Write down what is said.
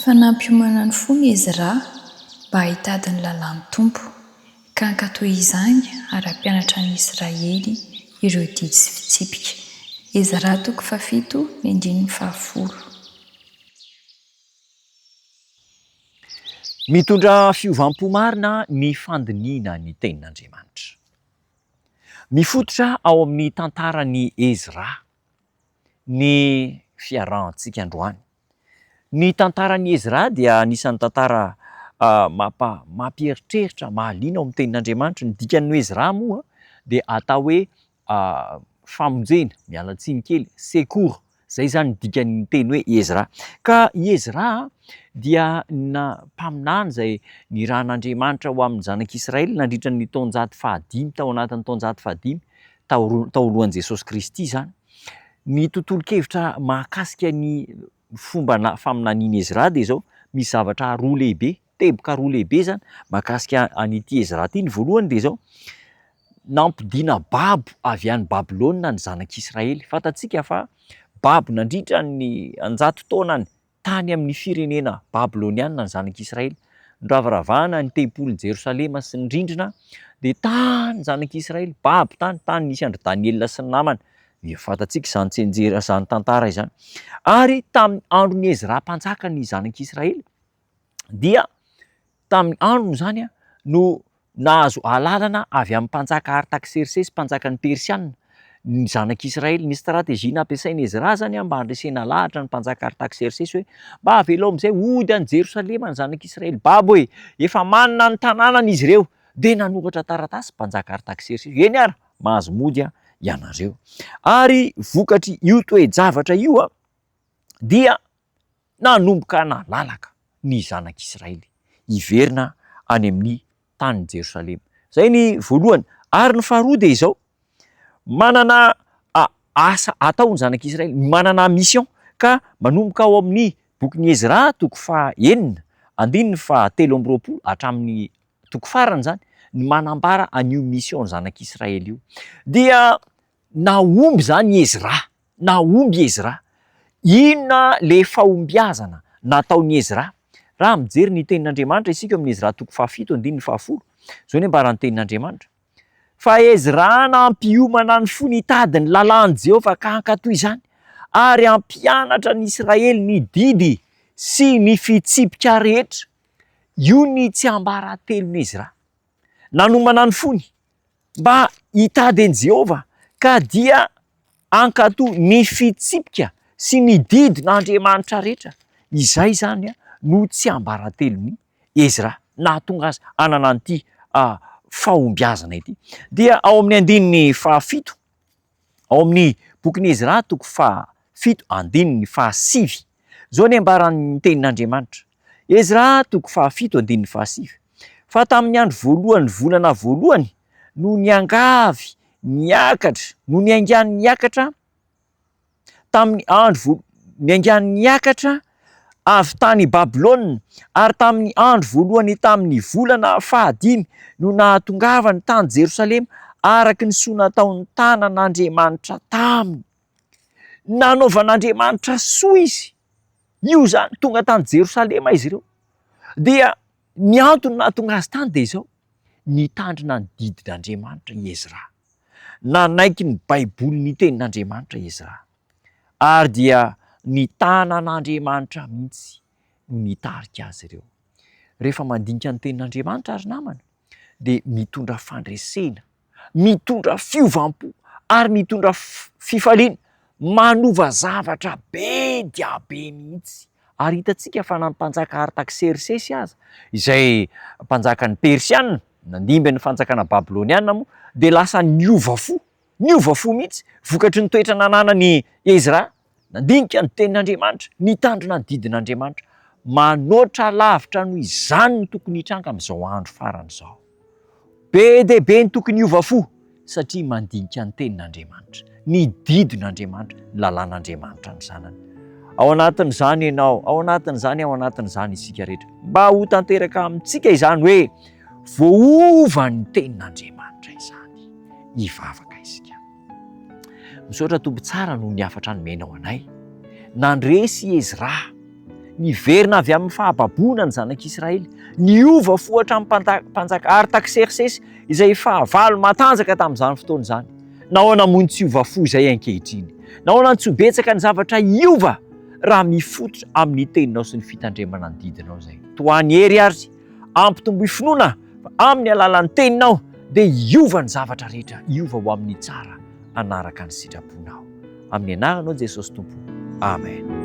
Fa nampiomana ny fony Ezra mba hitady ny lalàn'ny Tompo, ka hankatò izany ary hampianatra ny Israely ireo didy sy fitsipika. Ezra toko fahafito ny andininy fahafolo. Mitondra fiovam-po marina ny fandinihina ny Tenin'Andriamanitra. Mifototra ao amin'ny tantaran'i Ezra ny fiarahantsika androany. Ny tantaran'i Ezra dia anisan'ny tantara mampa- mampieritreritra, mahaliana ao amin'ny Tenin'Andriamanitra. Ny dikan'ny hoe Ezra moa dia atao hoe famonjena, miala tsiny kely, secours, zay zany ny dikan'ny teny hoe Ezra. Ka i Ezra dia na mpaminany izay nirahan'Andriamanitra ho amin'ny zanak'Israely nandritra ny taonjato fahadimy, tao anatin'ny taonjato fahadimy tao taolohan'i Jesosy Kristy izany. Ny tontolon-kevitra mahakasika ny fomba na faminanian'i Ezra dia izao, misy zavatra roa lehibe, teboka roa lehibe izany mahakasika an'ity Ezra ity. Ny voalohany dia izao, nampodiana babo avy any Babylona ny zanak'Israely. Fantatsika fa babo nandritra ny an-jato taonany tany amin'ny firenena babylonianina ny zanak'Israely. Noravaravaina ny tempolin'i Jerosalema sy ny rindrina, dia tany ny zanak'Israely, babo tany, tany nisy an-dry Daniela sy ny namany. Efa fantatsika izany tsianjery, izany tantara izany. Ary tamin'ny andron'i Ezra mpanjaka ny zanak'Israely, dia tamin'ny androny izany no nahazo alalana avy amin'ny mpanjaka Artaksersesy, mpanjakan'ny Persiana, ny zanak'Israely. Ny stratégie nampiasain'i Ezra izany mba handresena lahatra ny mpanjaka Artaksersesy hoe, mba avelao amin'izay hody any Jerosalema ny zanak'Israely babo e! Efa manana ny tanànany izy ireo. Dia nanoratra taratasy mpanjaka Artaksersesy, eny ara, mahazo mody ianareo. Ary vokatry io toe-javatra io dia nanomboka nalalaka ny zanak'Israely hiverina any amin'ny tanin'i Jerosalema. Izay ny voalohany. Ary ny faharoa dia izao, manana asa atao ny zanak'Israely, manana mission, ka manomboka ao amin'ny bokin'i Ezra toko faha enina, andininy faha 23 hatramin'ny toko farany izany, ny manambara an'io mission ny zanak'Israely io. Dia nahomby izany i Ezra. Nahomby i Ezra. Inona ilay fahombiazana nataon'i Ezra? Raha mijery ny Tenin'Andriamanitra isika eo amin'ny Ezra toko fahafito andininy fahafolo, izao ny ambaran'ny Tenin'Andriamanitra, Fa Ezra nampiomana ny fony hitady ny lalàn'i Jehovah ka hankatò izany, ary hampianatra ny Israely ny didy sy ny fitsipika rehetra. Io ny tsiambaratelon'i Ezra. Nanomana ny fony mba hitady an'i Jehovah, ka dia hankatò ny fitsipika sy ny didin'Andriamanitra rehetra. Izay izany no tsiambaratelon'i Ezra, nahatonga azy hanana an'ity fahombiazana ity. Dia ao amin'ny andininy fahafito, ao amin'ny bokin'i Ezra toko fahafito andininy fahasivy, izao ny ambaran'ny tenin'Andriamanitra, Ezra toko fahafito andininy fahasivy, Fa tamin'ny andro voalohan'ny volana voalohany no niangavy niakatra, no niaingàny niakatra tamin'ny andro voa- niaingàny niakatra avy tany Babylona, ary tamin'ny andro voalohany tamin'ny volana fahadimy no nahatongavany tany Jerosalema, araka ny soa nataon'ny tanan'Andriamanitra taminy. Nanaovan'Andriamanitra soa izy. Io izany, tonga tany Jerosalema izy ireo. Dia ny antony nahatonga azy tany dia izao, nitandrina ny didin'Andriamanitra i Ezra. Nanaiky ny Baiboly ny tenin'Andriamanitra i Ezra. Ary dia ny tanan'Andriamanitra mihitsy no nitarika azy ireo. Rehefa mandinika ny tenin'Andriamanitra ry namana dia mitondra fandresena mitondra fiovam-po ary mitondra fifaliana, manova zavatra be dia be mihitsy. Ary hitantsika fa na ny mpanjaka Artaksersesy aza, izay mpanjakan'ny Persiana, nandimby ny fanjakana Babyloniana moa, dia lasa niova fo, niova fo mihitsy, vokatry ny toetra nananan'i Ezra, Nandinika ny tenin'Andriamanitra, nitandrina ny didin'Andriamanitra. Manoatra lavitra noho izany no tokony hitranga amin'izao andro farany izao. Be dia be ny tokony hiova fo satria mandinika ny tenin'Andriamanitra, ny didin'Andriamanitra, ny lalàn'Andriamanitra ny zanany. Ao anatin'izany ianao, ao anatin'izany, ao anatin'izany isika rehetra. Mba ho tanteraka amintsika izany hoe voaova ny tenin'Andriamanitra izany. Hivavaka isika. Misaotra Tompo tsara noho ny hafatra nomenao anay. Nandresy i Ezra. Niverina avy amin'ny fahababoana ny zanak'Israely. Niova fo hatramin'ny mpanjaka Artaksersesy izay fahavalo matanjaka tamin'izany fotoana izany. Nahoana moa no tsy hiova fo izay ankehitriny? Nahoana no tsy ho betsaka ny zavatra hiova raha mifototra amin'ny teninao sy ny fitandremana ny didinao izay? Tohano hery ary ampitomboy finoana fa amin'ny alalan'ny teninao dia hiova ny zavatra rehetra, hiova ho amin'ny tsara hanaraka ny sitraponao. Amin'ny anaranao Jesosy Tompo. Amen.